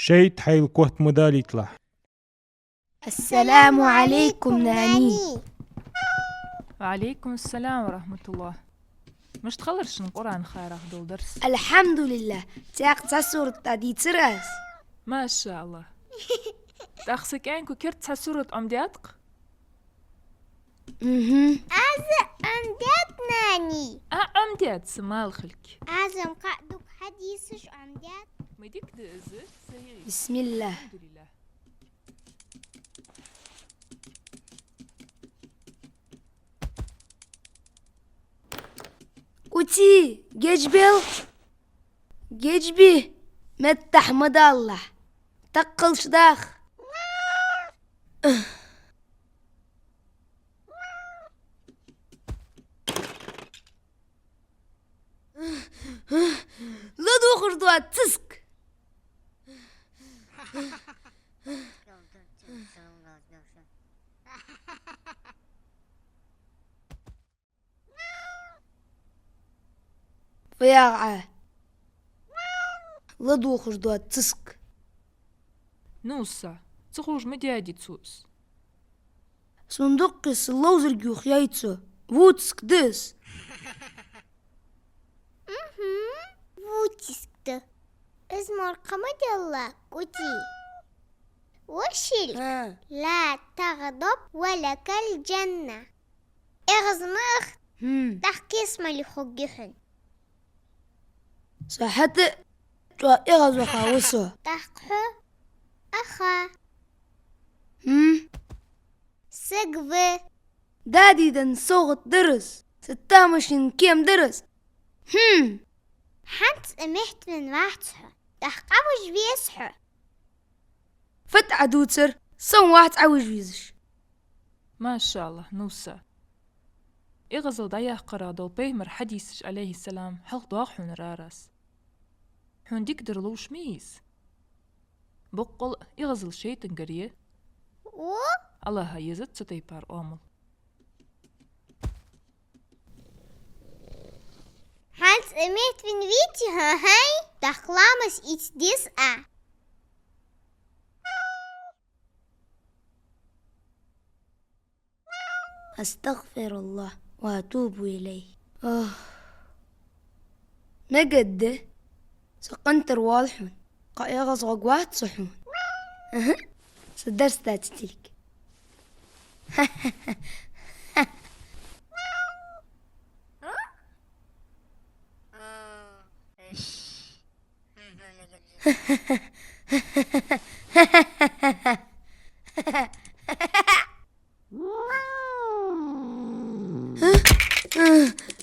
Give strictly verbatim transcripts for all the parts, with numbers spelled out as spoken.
Шайтӏа хьайл котта ма далийталахь. Ассаламу Ӏалайкум, нани. Ва Ӏалайкум ассалам ва рахьматуллахь. Мишта хилар шун Къуръан харах дола дарс? Альхьамдулиллахь, цхьаькха цхьа сурат дӀадийцар аз. Машаллахь. ТӀаккха са кӀаьнко керда цхьа сурат Ӏомадаьд-кх? Мгм. Аз Ӏомадаьд, нани. А, Ӏомадаьд, са мала хилга. Аз-м кхы а дукха хьадисаш Ӏомадаьд. Ма дика да из, са йиӀиг. Бисмиллахь. Альхьамдулиллахь. Кути, геж бел. Геж би, меттахь ма далалахь. Таккхалш даха. Ладувгӏаш доацциск. Фу яхар? Ладувгӏаш доацциск. Ну са, ца ховш ма даьдий цо из. Сона дуккха из ловзарг юха яьй цо. Вутиск да из. Мгм, вутиск да. Из мара кхы ма делла, Кути. Вошил. ХӀа. لا تغضب ولك الجنة. ЭгӀаз ма ахта. Хм. ТӀаккха кхеса мел хургья хьона. Са хьатӀа чӀоагӀа эгӀазваха ва со. ТӀаккха хьо аха. Хм. Саг ва. Дади денна совгӀат дар из. Са тамашийна кема дар из. Хм. ХӀанз а меттавенна вац хьо. ТӀаккха къа вижа веза хьо. Фу да Ӏа дувцар, со вац Ӏа вижа везаш. Машаллахь, ну са. ЭгӀазал дӀаяккхарах дола пайхамара хьадисаш, Ӏалайхи ссалам, хьалха доагӀа хьона рарас. Хьона дикадар ловш ма йий из. Боккъала а эгӀазал шайтӀагара я. О? Аллахӏа еза цу тайпара оамал. ХӀанз а меттавенна веций хьо, хӀай? ТӀаккха ламаз ийца деза Ӏа. أستغفر الله وأتوب إليه. Ох. Мегаргда, со къинтӀера воал хьона. Кхы эгӀазваргвац со хьона. Аха. Со дарс дувца тилг.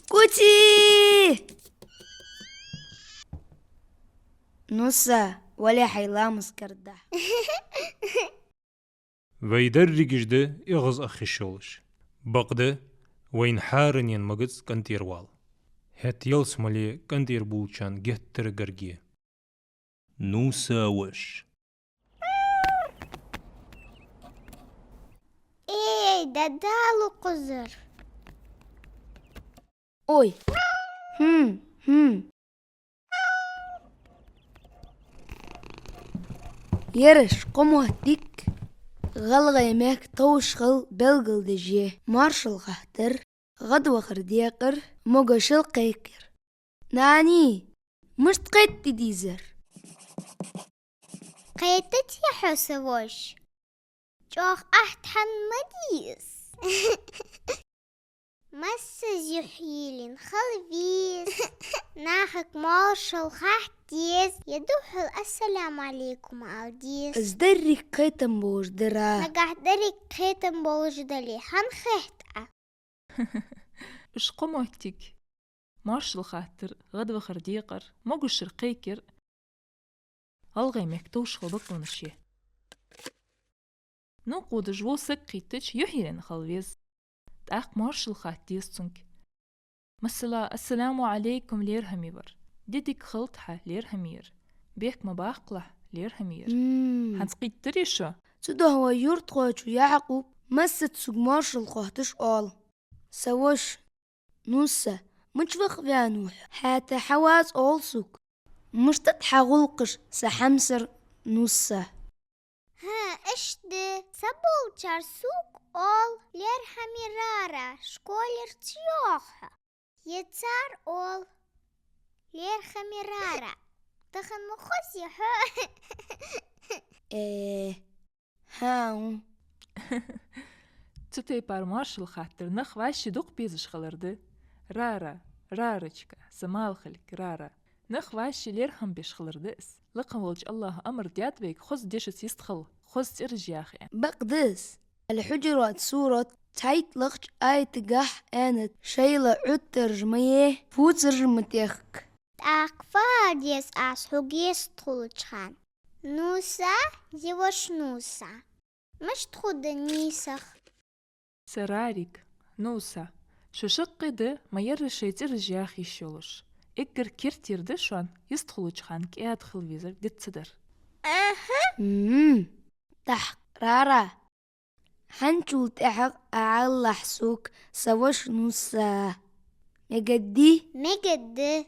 Кути! Ну са, вале хьай ламаз кардахь. Вай дерригаш да эгӀаз ах йиш йолаш. Бакъда, вайна хӀаранена магац къинтӀера вала. ХӀаьта ялсмале къинтӀера болчарна геттара гарга я. Ну са воша. Эй, да далу кхузар. Ой. Хм, хм. Ераш, кхо моттиг гӀалгӀай мехка товш хила белгалдеш я: моаршал хаттар, гӀадвахар декъар, могашал кхайкар. Нани, мишта кхетаде дезар? Кхетаде хьо, са воша. ЧӀоагӀа ахьтан ма дий из. Массаза юхь йийлина хила веза. Нахага моаршал хатта деза, е духхьал ассаламу Ӏалайкум ала деза. Из деррига кхетам болаш дара. Нагахь деррига кхетам болаш дале, хӀана хет Ӏа? Уж кхо моттиг: моаршал хаттар, гӀадвахар декъар, могашал кхайкар гӀалгӀай мехка товш хила бокъонаш я. Ну кходаш вола саг кхийттача юхь йийлина хила веза. ТӀаккха моаршал хатта деза цунга. Масала, ассаламу Ӏалайкум, лерхӀаме вар. Ди дика хилда хьа, лерхӀаме яр. Бехк ма баккхалахь, лерхӀаме яр. Мм. ХӀанз кхийттарий шо? Цудухьа вай юртахочо Яӏкъуб массаза моаршал хотташ оал: Са воша, ну са, мича ваха ваьннав хьо? ХӀаьта хьавац оал сога. Мишта да хьа гӀулакхаш са хьамсара Нусса. ХӀа, иштта да, цхьаболчар сога оал: «Лерхӏаме Рара, школера ца йоагӀа хьо». Е цар оал: «Лерхӏаме Рара». Тахан ма хозий хьо? Э, хӀа, хӀу. Цу тайпара моаршал хаттар нах вӀаши дукха безаш хилар да. Рара, Рарочка, са малхалг, Рара. Нах вӀаши лерхӀам беш хилар да из. Лакха волча АллахӀа амар даьд вайга хоза дешаца йистхила, хоза цӀераш яха. Бакъда из. Аль-Хьуджурат сурат цхьайттлагӀча аятагахь аьннад: «Шоайла Ӏуттараш ма е, пуцараш ма техка». ТӀаккха фу ала деза аз хьога йистхулача хана? Нусса е воша Нусса? Мишта хургда нийсагӀа? Са Рарик, Нусса, шо шаккхе да ма ярра шоай цӀераш яха йиш йолаш. Эггара керттера да шоана йистхулача хана кӀаьда хила везар диц ца дар. Аха. М-м. ТӀаккха, Рара, хӀанзчул тӀехьагӀа ала алахь сога са воша Нусса. Мегаргдий? Мегаргда.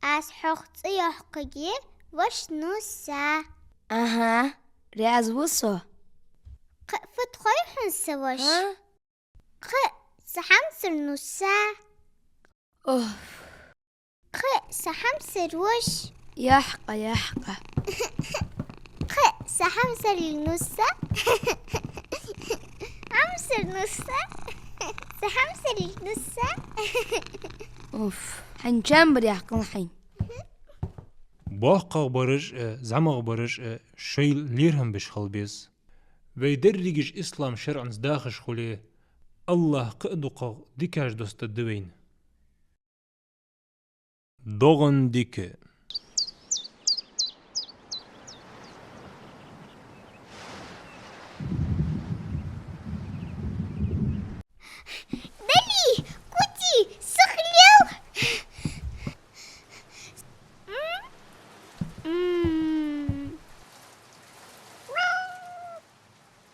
Аз хьох цӀи йоаккхаргья воша Нусса. Аха, раьза ва со. Кхы а фуд хой хьона, са воша? ХӀа? Кхы а са хьамсара Нусса. Оф. Кхы а са хьамсара воша. Яхь-кха, яхь-кха. Кхы а са хьамсара Нусса. Хьамсара Нусса. Са хьамсара Нусса. Оф, хьайна чам бар яьккхал хьайна. БоккхагӀбараш а, зӀамагӀбараш а шоайла лерхӀам беш хила беза. Вай дерригаш ислам шарӀаца дахаш хуле, АллахӀ кхы а дукхагӀа дикаш доссадергда вайна. ДогӀан дика. Дали, кути, сихлел! М? М.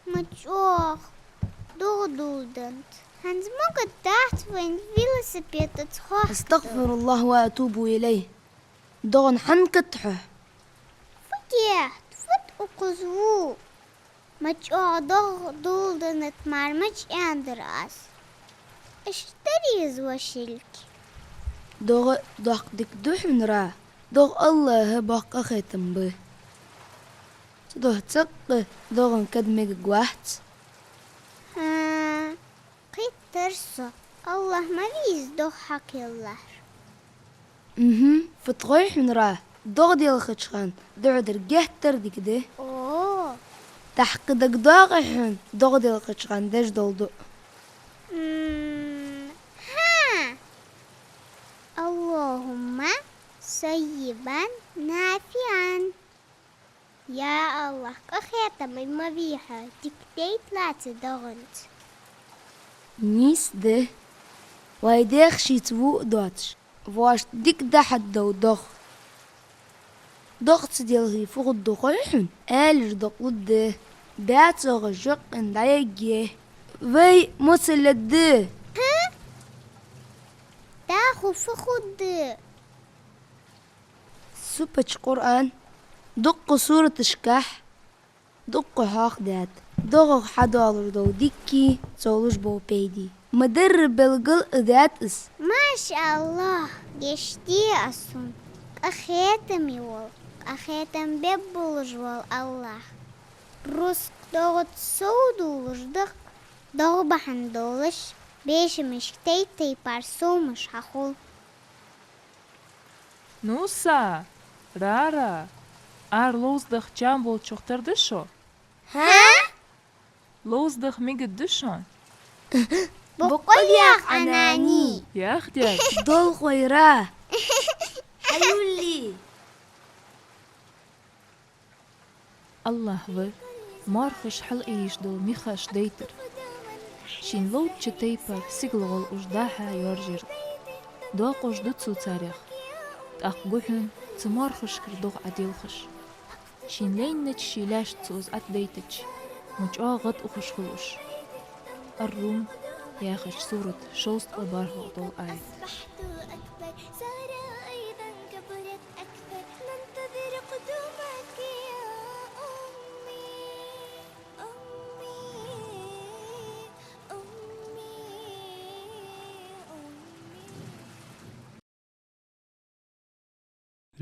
МачӀох, догӀа дулдант. ХӀанз могаргдац вайна велосипедаца хоахкар. أستغفر الله وأتوب إليه. ДогӀан хӀана катт хьо? Фу дехьа, фуд укхаза ву? МачӀох, догӀа дулдант мара мачӀ яндир аз. Иштта дерригаш вошилг. ДогӀа доккха дика да хьона, Ра. ДогӀа АллахӀа боккха къахетам ба. Цудухьа цӀаккха догӀан кад мегаргвац. ХӀаа, кхийттар со. АллахӀ ма вий из догӀа хьакхеллар. Мгм, фуд хой хьона, Ра, догӀа делхача хана духьа дар геттара дика да. О. ТӀаккха дагадоагӀий хьона догӀа делхача хана деш дола дуӀа? М, хӀаа. اللهم صيبا نافعا. Я АллахӀ, къахетаме ма вий хьо, дика дайта лаца догӀанца. Нийса да. Вай дехашца ву а доацаш, воашта дика дахьаргдола догӀа. ДогӀа ца делхе фу хургда хой хьона? Аьлар докъалу да. БаьцагӀа жокъин дӀаягге. Вай моцалла да. ХӀа? ДӀахо фу хургда? Супача Къуръан дуккха сураташкахь дуккха хьоахадаьд догӀах хьадоалаш дола дикаи цо луш бола пайдаи. Ма дарра белгал а даьд из. Маша АллахӀ, гешт де аз хьона, къахетаме вола, къахетам бергболаш вола АллахӀ. Рузкъ догӀаца совдоалаш да-кх, догӀа бахьан долаш бешамашка тайп-тайпара сомаш хьахул. Нуса, Рара, ара ловза даха чам болчох тара да шо? ХӀа? Ловза даха мегаргда шоана? Бокъонца яха, Ӏанани. Яхадаьд. Долхой, Ра. Хьаюлли. АллахӀ ва моархӀаш хьалъайеш дола мехаш дайтар. Шийна ловча тайпара сигалгӀолла уж дӀа-хьа йоаржаяр. Доакъош да цо царех. ТӀаккха гу хьона цу моархӀашкара догӀа Ӏоделхаш. Шийна лайнача ший лаьшта цо из Ӏадайтача, ма чӀоагӀа гӀадухаш хул уж. Ар-Рум яхача сурата шовзткъе бархӀлагӀа дола аят.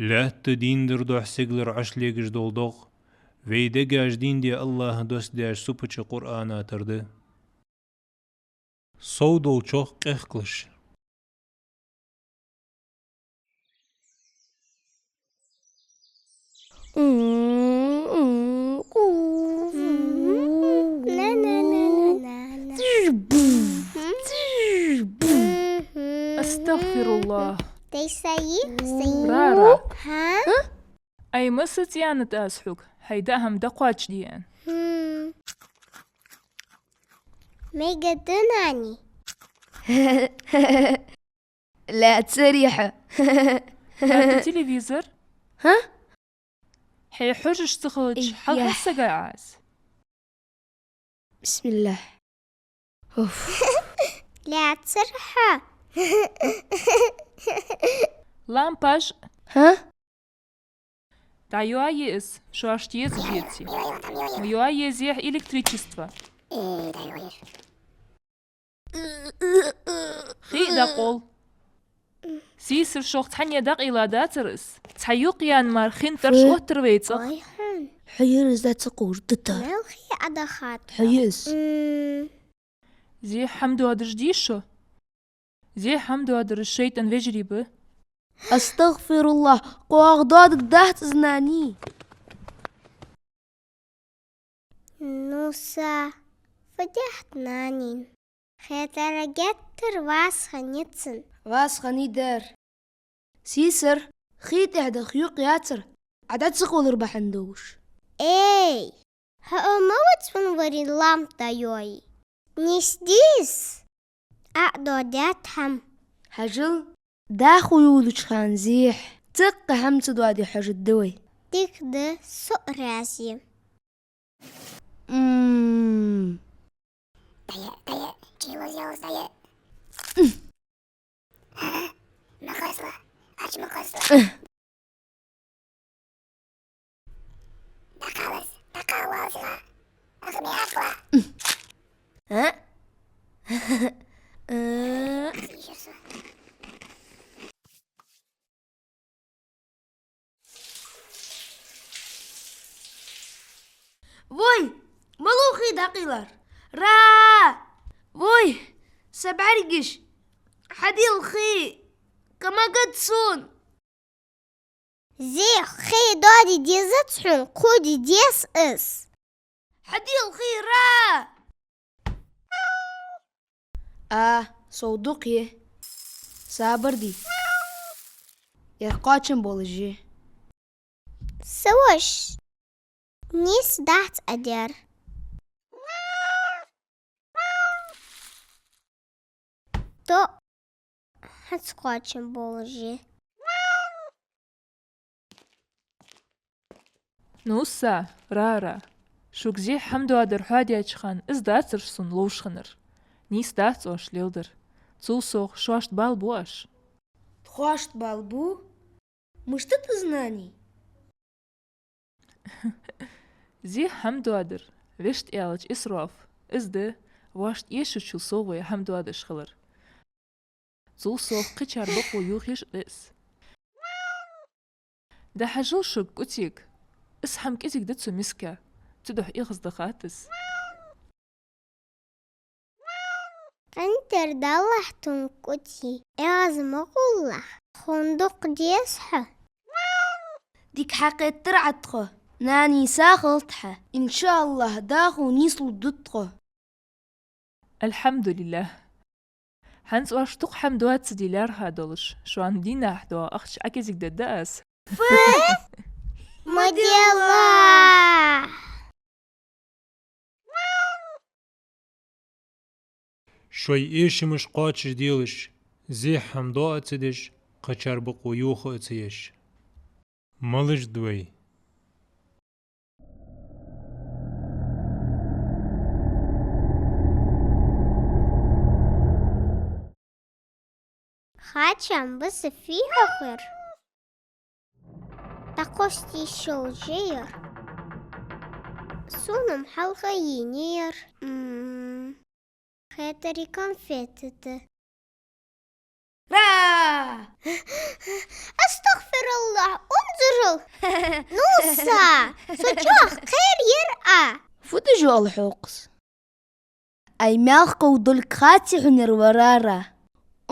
Лаьтта дийнадар духьа сигалара Ӏошлегаш дола догӀа, вай дегаш дийна де АллахӀа доссадаьча супача Къуръана тара да. Сов долчох къехкалаш. أستغفر الله. Дай са йий, са йий. Рара. Хьа? Ай, масса цӀенад аз хьога, хьай даа хӀама дӀакхоачашде аьнна. Хм. Мегаргда, нани. Лаьцарий хьо. ХӀаьта телевизор? ХӀа? Хье хьожаш ца хилча, хьалха сага Ӏа аз. بسم الله. Уф. Лаьцарий хьо? Лампаш. ХӀа? ДӀайоае из, шоашта еза жеце. Ма йоае зехьа электричество. Хий дӀакъовл. Сийсара, шох цхьанне дӀакъайла дацар из. Цхьа юкъ яьнна мара хин тӀараш оттар вай цӀагӀа. Хьо ер из дац ца кхувр дита. Мел хий Ӏадахат. Хьо ер из. Зехьа хӀама доадаш дий шо? Зехьа хӀама доадараш шайтӀан вежарий ба. أستغفر الله, кхоагӀа доадаргдац из, нани. Ну са, фу даьд нанин? Хетар геттара вас хиннай цун. Вас хиннай дар. Сийсара, хий тӀехьа даха юкъ яцар, Ӏа дӀа ца кхоллар бахьан долаш. Эй, хьо ма вац ван варин лампа дӀайоае. Нийсде из. Ӏа доадаьд хӀама. Хьажал, дӀахо йодача хана зехьа цхьаккха хӀама ца доаде хьожаргда вай. Дика да, со раьза я. М. Дая, дая, чило зелс, дая. Ма кхосла, ач ма кхосла. ДӀакхалас, дӀакхалвалас ва, ах, ма яхла. А? А? Вой, малув хий дӀакъайлар? Ра! Вой, са бӀаргаш, хьадийла хий, ка магад сона. Зехьа хий доаде дезац хьона, кхувде деза из. Хьадийла хий, Ра! А, сов дукха я. Сабар де. Ер кхоачам болаш я. Са воша, нийса дац Ӏа дер. То хӀанз кхоачам болаш я. Ну са, Рара, шуга зехьа хӀама доадар хьоадаьча хана из дацар сона ловш хиннар. Нийса дац оаш леладер. Цул совгӀа шоашта бала бу оаш. Тхоашта бала бу? Мишта да из, нани? Зехьа хӀама доадар, вешта аьлча, исраф, из да воашта эшачул совгӀа хӀама доадеш хилар. Цул совгӀа кхычар бокъо йохаеш а да из. ДӀахьажал шуга кӀотига, из хӀама кӀезига да цу миска, цудухьа эгӀаздахад из. КъинтӀера далахь тхона кӀоти, эгӀаз ма гӀолахь, тхона дукха деза хьо. Дика хьакхетар Ӏа тхо, нани, сагӀа хилда хьа. Иншааллахь, дӀахо нийслургда тхо. الحمد لله. ХӀанз оаш дукха хӀама доацаш де лаьрхӀа долаш, шоана дийнахьа доагӀа ахча ӀакӀезига дергда аз. Фу? Ма делахь! Шоай эшамаш кхоачашделаш, зехьа хӀама доа а ца деш, кхычар бокъо йоха а ца еш. Малаш да вай? Кхоачам ба са фу хьокхар. ДӀакхосса йиш йолаш я ер. Сона-м хьалха енай ер. М, хетарий конфет да. Ра! أستغفر الله. Ну, са, со чӀоагӀа кхер яр а. Фу деш оал хьо укхаза? Ай, маьлха ков долга хаций хьона ер варара?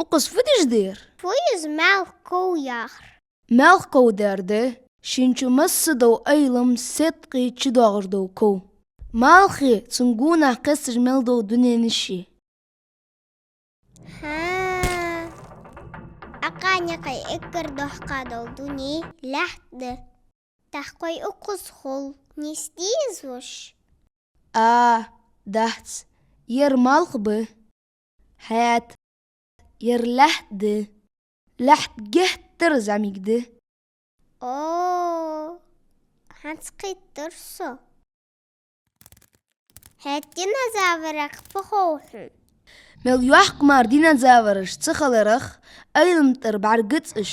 Укхаза фу деш да ер? Фу из маьлха ков яхар? Маьлха ков дер да шийна чу масса дола Ӏилма, седкъий чудоагӀаш дола ков. Малхи цун гонахьа кхесташ мел дола дуненаш я. ХӀа, акханаькъай эггара доккха дола дуне лаьтта да. ТӀаккха вай укхаза хул, нийса дий из, воша? А, дац, ер малх ба. ХӀаьта, ер лаьтта да. Лаьтта геттара зӀамига да. О, хӀанз кхийттар со. ХӀаьта динозаврах фу хов хьона? Мел йоккха мара динозавраш ца хиларах, Ӏилма тӀара бӀаргагуц уж.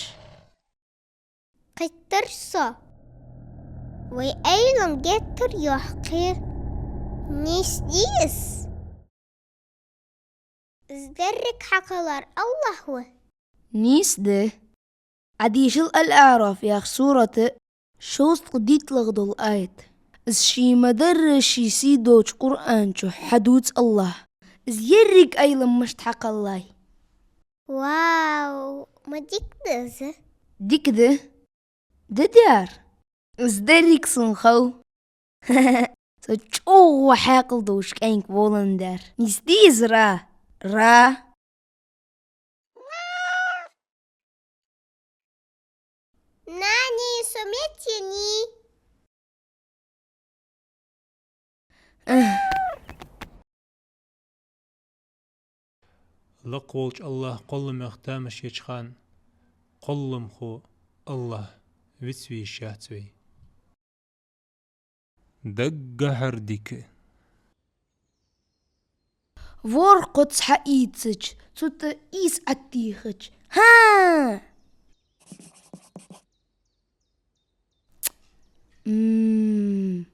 Кхийттар со. Вай Ӏилма геттара йоккха я. Нийса дий из? Из деррига хьакхеллар АллахӀ ва. Нийса да. Ӏа дийшал Ал-АӀраф яхача сурата шовзткъа дийтталагӀа дола аят. Из ший ма дарра ший сий долча Къуръан чу хьадувц АллахӀа из еррига Ӏилма мишта хьакхеллай. Вау, ма дика да из. Дика да? Даьр, из деррига сона хов. Со чӀоагӀа хьаькъал долаш кӀаьнк воландаь. Нийса дий из, Ра? Ра? Нани, со меттаеннай. Лакха волча АллахӀа кхолламех тамаш еча хана кхолламхо АллахӀ вицвеш яц вай. Даггахьара дика. ВорхӀ кхоц хьаийцача, цу тӀа ийс Ӏотехача. ХӀаа! М.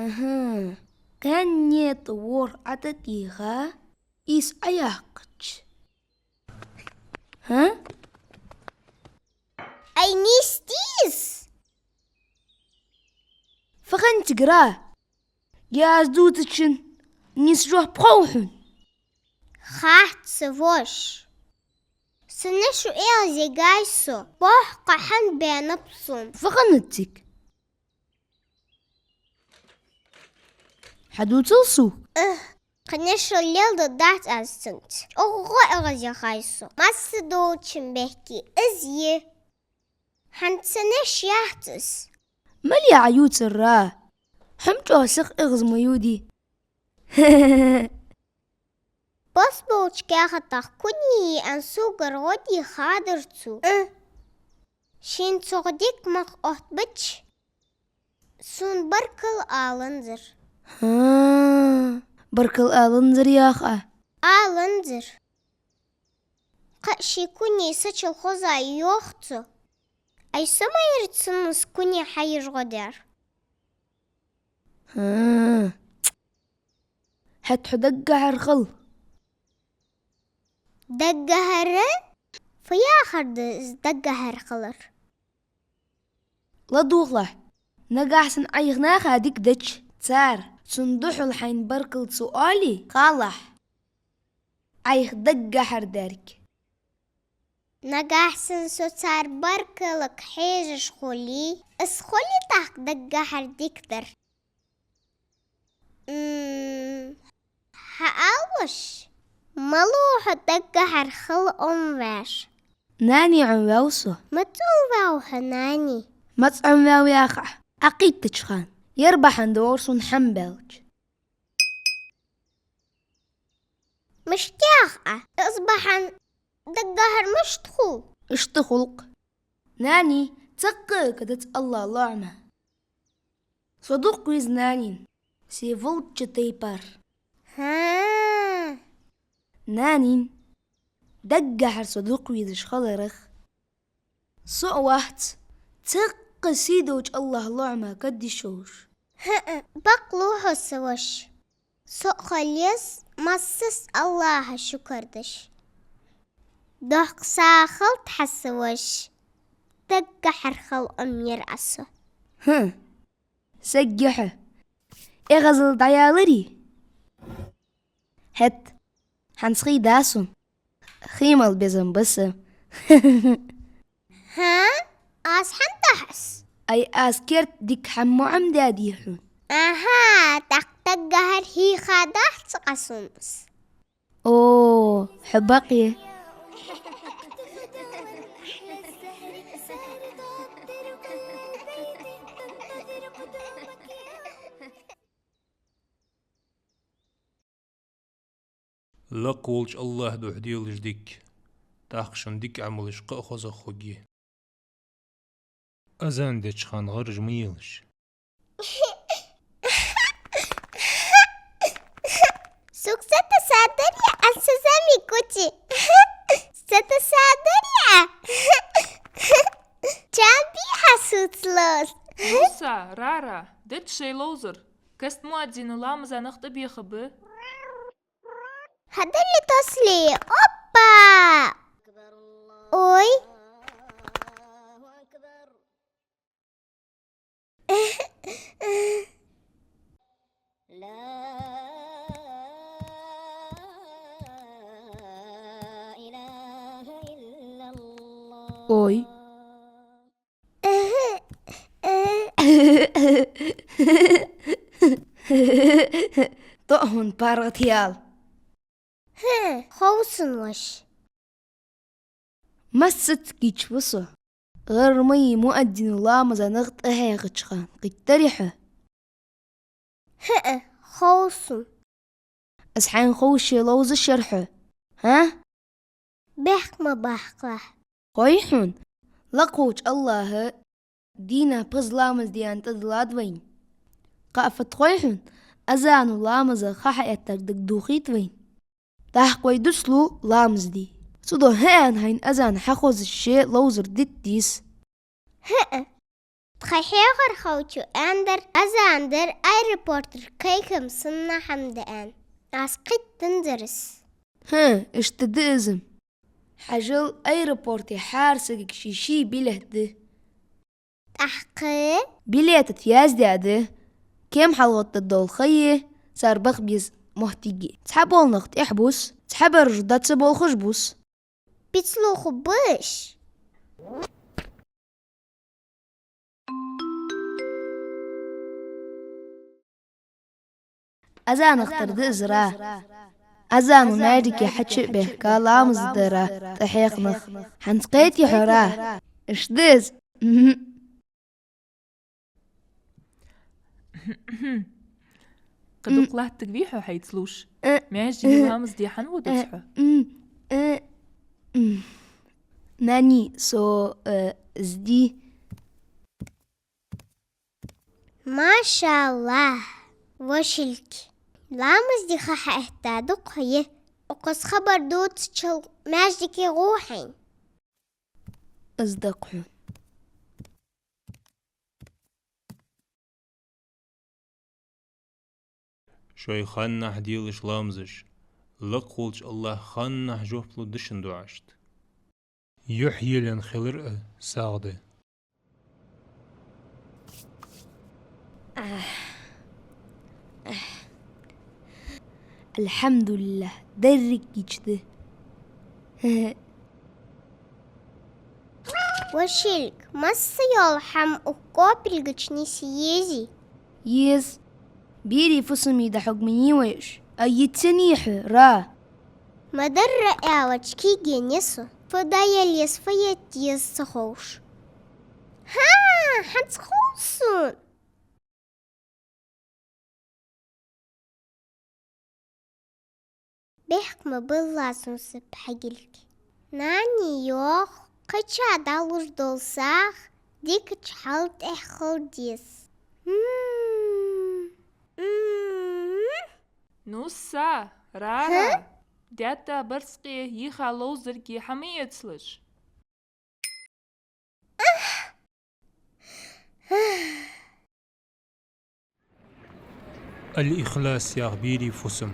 Аха. Кхаьнне тӀа ворхӀ Ӏотехача, ийс Ӏояьккхача. ХӀа? Ай, нийса дий из? Фу хиннад цига, Ра? Аз дувцачун нийса жоп хов хьона? Хац, воша. Са нешо эгӀазъергья со, боккха хӀама баьннаб сона. Фу хиннад цига? Хьадувцал сога. Эх, кхы нешо леладергдац аз цунца. ЧӀоагӀа эгӀазъергья со. Масса долчун бехке из я. ХӀанз са неш яц из. Мала я Ӏа ювцар, Ра? Хьо-м чӀоагӀа сиха эгӀаз ма ювций. Бос болча каьхатах куни яьнна согара гӀо де хадир цо. Шийна цох дика мах оттабича, сона баркал аланзар. ХӀаа, баркал аланзар, йоах Ӏа? Аланзар. Кхы а ший куни сачул хоза йоах цо. Ай, со ма яр цунна из куни хьаеш гӀо даьр. ХӀаа. ХӀаьта хьо даггахьара хила. Даггахьара? Фу яхар да из даггахьара хилар? ЛадувгӀалахь, нагахьа санна Ӏайха наха дика дича, цар цунна духьал хьайна баркал ца оале, халахь, Ӏайха даггахьара даьрг. Нагахьа санна со цар баркалга хьежаш хуле, из хуле тӀаккха даггахьара дика дар. М, хьаала, воша, малав хьо даггахьара хила Ӏомаваьв? Нани Ӏомаваьв со. Маца Ӏомаваьв хьо нани? Маца Ӏомаваьв яхар Ӏа кхийттача хана, ер бахьан долаш сона хӀама баьлча. Мишта яхар Ӏа? Из бахьан даггахьара мишта хул? Иштта хул-кх. Нани, цаккха а кадац АллахӀа лоӀамах. Со дукха веза нанин, се волча тайпара. ХӀаа. Нанин, даггахьара со дукха везаш хиларах, со а вац цаккха сий долча АллахӀа лоӀамах кадаеш волаш. ХӀаа, бакълув хьо, са воша. Со а хила еза массаза АллахӀа шукар деш. Доккха сагӀа хилда хьа, са воша. даггахьара халкъ ма яр Ӏа со. ХӀа, саг я хьо. Эгазал дӀаяларий? ХӀаьта, хӀанз хий да сона. Хий мала безам ба са. ХӀа? Аз хӀана дахь аз? Ай, аз керта дика хӀама ма Ӏомадаьдий хьона? Аха, тӀаккха даггахьара хьийха дахь ца къасунас. О, хьо бакъ я. Лакха волча АллахӀа духьа делаш дика, тӀаккха шун дика Ӏамалаш кхы а хозагӀа хургья. Азан деча хана гӀарж ма елаш. Сук сатасадарья, аз са зӀамига кучи. Сатасадарья. Чам бий хьа суцлос? Муса, Рара, дитт шоай ловзар. Каста муаддина ламаза нах тӀабеха ба. ХӀадалли тослий, оппа! Ой! Ой. Тохун паргӀатъял. ХӀа, хов сона, воша. Массаза кийча ва со. ГӀар ма йий, муаддина ламаза нах тӀахьехача хана кхийттарий хьо? ХӀа, хов сона. Аз хьайна ховше ловзаш яр хьо, хӀа? Бехк ма баккхалахь. Хой хьона, лакха волча АллахӀа дийнахьа пхезза ламаз де аьнна тӀадиллад вайна. Кхы а фуд хой хьона, азано ламаза ха хьаэттар дагадохийт вайна. ТӀаккха вай дусалу ламаз де. Цудухьа хӀаьта хьайна азан хьахозаше ловзар дитта деза. ХӀа-а. Тха хьехархочо аьннадар, азан дар аэропортера кхайкам санна хӀама да аьнна. Аз кхийттанзар из. ХӀа, иштта да из-м. Хьажал, аэропорте хӀара сагага ший-ший билет да. ТӀаккха? Билета тӀа яздаь да кема хьалгӀаттар дола ха а, цар баха беза моттиг а. Цхьабола нах тӀехьа бус, цхьабараш дӀа ца болхаш бус. Пицлуха беш. Азанах тара да из, Ра. Азано маьждиге хьачу а баьхка, ламаз дара тӀахьехнах. ХӀанз кхетий хьо, Ра? Иштта да из. Мгм. Кхы дукха латтаргвий хьо хьайца лувш? Э. Маьждиге, э, ламаз де хьан водаш хьо? Э, м, э, м. Нани, со, э, зди. МашаллахӀ, вошилг. Ламаз де ха хьаэтта дукха ха я. Укхаза хабар дувцачул маьждиге гӀо хьайна. Из да-кх хьона. Шоай ханнахьа делаш ламазаш, лакха волча АллахӀа ханнахьа жоп лу дешан дуӀашта. Юхь елаенна хилар а сагӀа да. АлхьамдулиллахӀ, деррига кийча да. Вошилг, масса йола хӀама укх кӀопилга чу нийса езий? Еза. Берий фусамий дӀахьоргма йий вай уж? Ай, йицъеннай хьо, Ра? Ма дарра аьлча, кийге несу. Фу дӀаела еза, фу етта еза ца ховш. ХӀа, хӀанз хов сона. Бехк ма биллалахь сона са пхьегилг. Нани йоах, кхыча дӀалуш дола сагӀа дикача хьал тӀехьа хила деза. М-м-м. Ну, са, Рара, хӀа? Даьтта барзкъе йийха ловзаргья хӀама эцалаш. Ал-Ихлас яха берий фусам.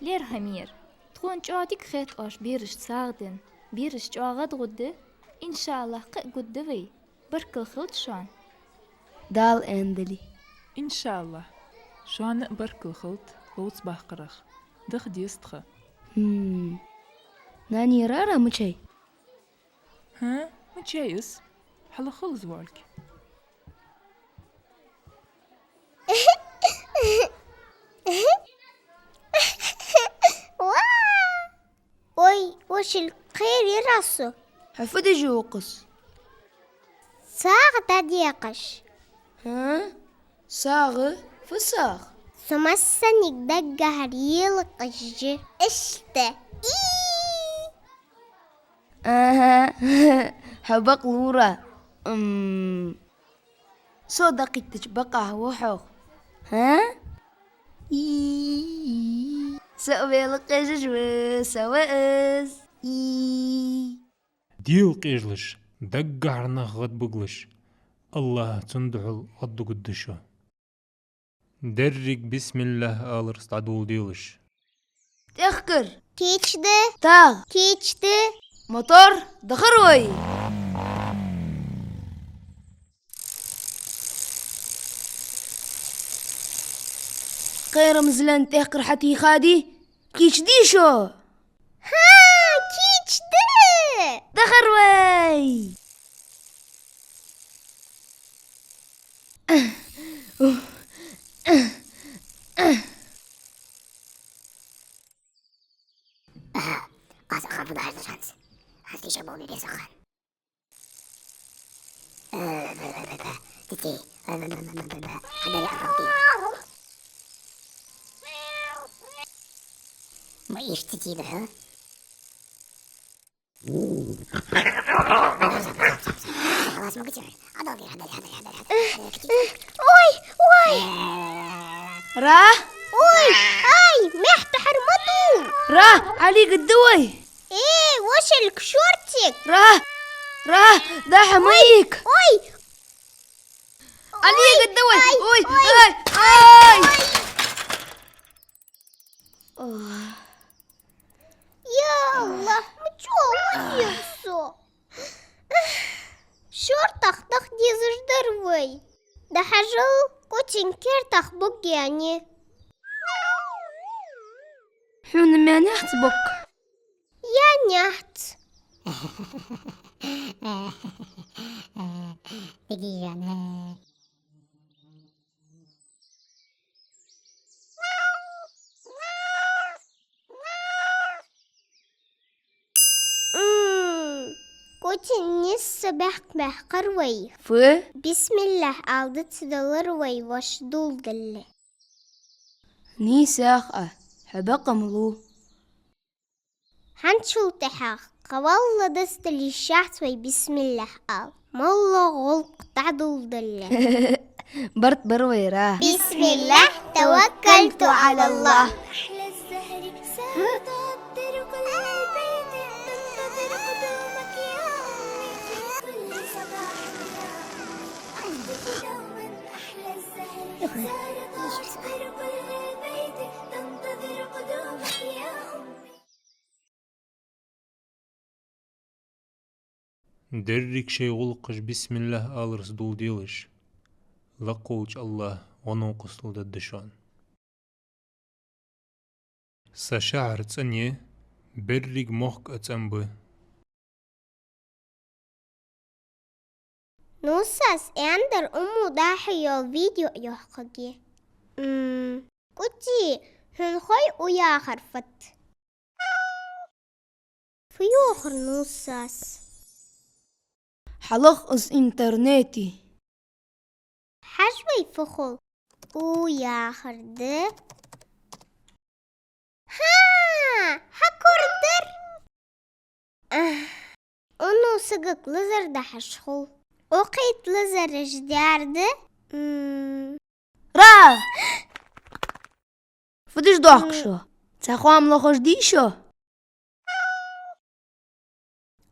ЛерхӀамера, тхона чӀоагӀа дика хет оаш берашта сагӀа денна. Бераш чӀоагӀа гӀадгӀудда. Иншаллахь, кхы а гургда вай. Баркал хилда шоана. Дала аьннадале. Иншаллахь. Шоана а баркал хилда ловца баккхарах. Даха деза тха. Хм. Нани, рара мичай? ХӀа? Мичай из? Хьалха хул из волга. Ва! Ой, вошал, кхерий-ра со. Хьо фу деш ва укхаза? СагӀа дӀадекъаш. ХӀа? СагӀа? Фу сагӀа? Со массанега даггахьара елакъаш я. Иштта. И! Аха, хьо бакълувра. М. Со дӀакхийттача бакъахьа ва хьох. ХӀа? И. Со велакъежаш ва, со ва из. И. Дела къежалаш, даггахьара нах гӀадбугалаш. АллахӀа цунна духьал гӀаддугаргда шо. Деррига бисмиллахӀ аларца дӀадоладелаш. ТӀехкар. Кийчде. ТагӀа. Кийчде. Мотор. Дахар вай. Кхерам злен тӀехкар хьатийхади? Кийчдий шо? ХӀа, кийчде! Дахар вай! Аз ахан фу дӀаьржа шанс. Аз тийша болу бе сахан. Тити. Хьадари ахалти. Ма иш тити да, хӀа? Хьалас ма гучар. Хьадари, хьадари, хьадари, хьадари, хьадари. Ой, ой. Ра? Ой, ай, мехта хьармату. Ра, Али гдуй. Э, вошалк шортик. Ра, ра, даха майк. Ой. Али гдуй. Ой, ой, ой, ой. Ох. Я АллахӀ, мича вузар со? Шортах даха дезаш дар вай. ДӀахьажал, кӀочун кертах буггенна. Хьона мел яц бок? Ян яц. Дигижана. М, кӀочун нийсса бехк баьккхар вай. Фу? БисмиллахӀ ала ца далар вай воша доладале. Нийсса а, хьо бакъ ма лу. ХӀанзчул тӀехьагӀа кхы валла дастал йиш яц вай бисмиллахӀ ала. МоллагӀа гӀулакх дӀадоладале. Барт бар вай, Ра. بسم الله توكلت على الله. Деррига шоай гӀулакхаш бисмиллахӀ аларца доладелаш. Лакха волча АллахӀа гӀо-новкъостал дергда шоана. Са шахьар цӀена я, беррига мохк а цӀена ба. Нусас, Эндер, Уму дӀа-хьа йола видео йохкаргья. М, кӀоций, хьона хой укх яхар фуд? Фу йохар Нусас? Хьалаха из интернете. Хьажа вай фу хул. У яхар да. ХӀа, хьакур дар. Ах, Уну сагага лазар дахьаш хул. Укх тӀа лазараш дар да. М. Ра! Фу деш доахк шо? Цхьа хоам лохаш дий шо?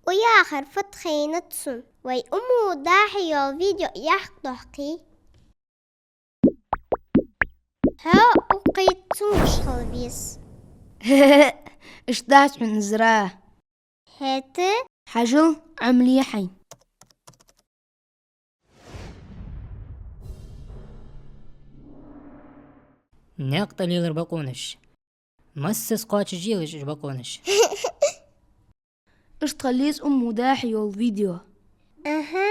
Укх яхар фуд хайнадац сона. Вай Уму дӀа-хьа йола видео яхка дохкий. Хьо укх тӀа цунгаш хила веза. Иштта дац хьона из, Ра. ХӀаьта? Хьажал, Ӏамал е хьайна. Наькъа тӀа лелар бокъонаш. Массаза кхоачашъелаш уж бокъонаш. Иштта хила еза Умму Дахьа йола видео. Аха.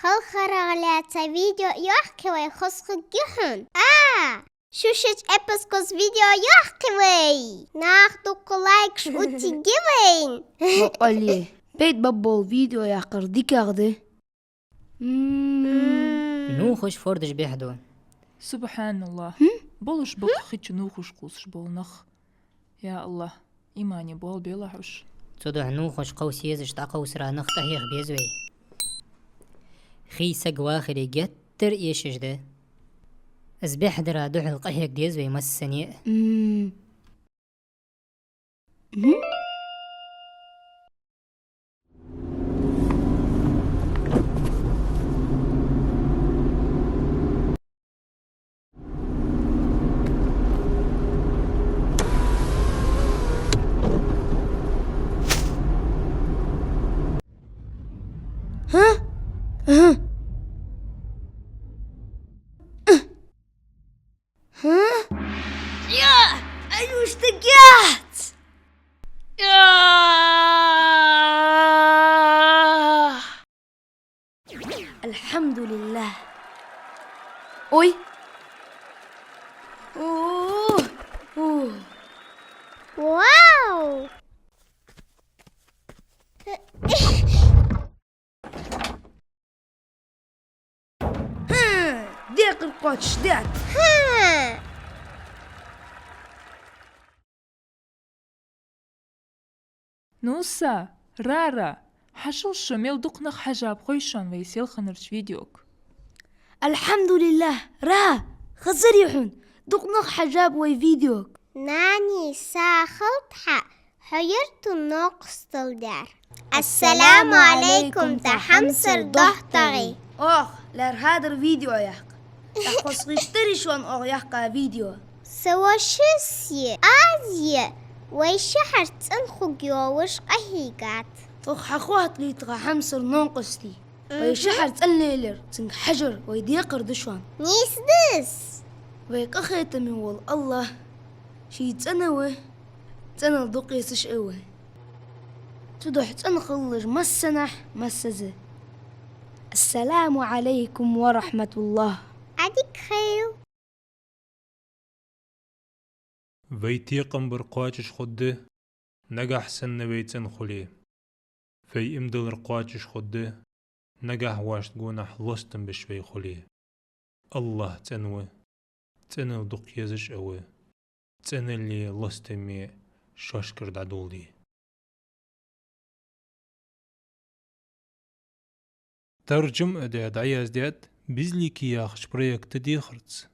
ХалхарагӀа лаьца видео йоаккхе вай, хоза хургья хьона. А! Шу шоаш эпос кхоза видео йоаккхе вай. Наха дукха лайкаш оттаергья вайна. Бокъонца, пайда бола видео яккхар дикагӀа да. М. Нувхаш фордаш бӀехду. СубхьаналлахӀ. Хм? Болаш бола хи чу нувхаш кхувсаш бола нах. Я АллахӀ, имане болабелахь уж. Цудухьа нувхаш кхувса езаш, дӀакхувсара нах къахьеха беза вай. Хий саг вахаре геттара эшаш да. Из бӀехдара духьал къахьега деза вай массане а. М. Мгм. Хьа? Аха. Хьа? Я, Аюш, тӀаккха яц! Я! الحمد لله. Ой. О, о. Вау! Хьа, декхар кхоачашдаьд. Хьа! Ну са, Рара, хьажал шо, мел дукха нах хьежаб хой шоана вай селханарча видеога. الحمد لله, Ра, хазарий хьона, дукха нах хьежаб вай видеога. Нани, са хилда хьа, хьо яр тун новкъостал даьр. Ассаламу Ӏалайкум, тха хьамсара дохтагӀий. Ох, лаьрхӀа дар видео яккха. ТӀаккха хоза хетарий шоана оаха яккха видео? Са воша Сия, Азия, вай шахьар цӀена хургйолаш къахьийгад. Тхох хьахотталий тха хьамсара новкъостий. Вай шахьар цӀена лелаяр, цунга хьажар вай декхар да шоана. Нийса да из. Вай къахетаме вола АллахӀ ший цӀена ва, цӀенал дукха езаш а ва. Цудухьа цӀена хилалаш массанахьа, массаза. السلام عليكم ورحمة الله. Ӏадика хийла. Вай текхам бар кхоачаш хургда, нагахь санна вай цӀена хуле. Вай иман диллар кхоачаш хургда, нагахь воашта гонахьа лостам беш вай хуле. АллахӀ цӀена ва, цӀенал дукха езаш а ва, цӀеналеи лостамеи шоашкара дӀадоладе. Таржам а даь, дӀаяздаьд «Безликий» яхача проекта дехарца.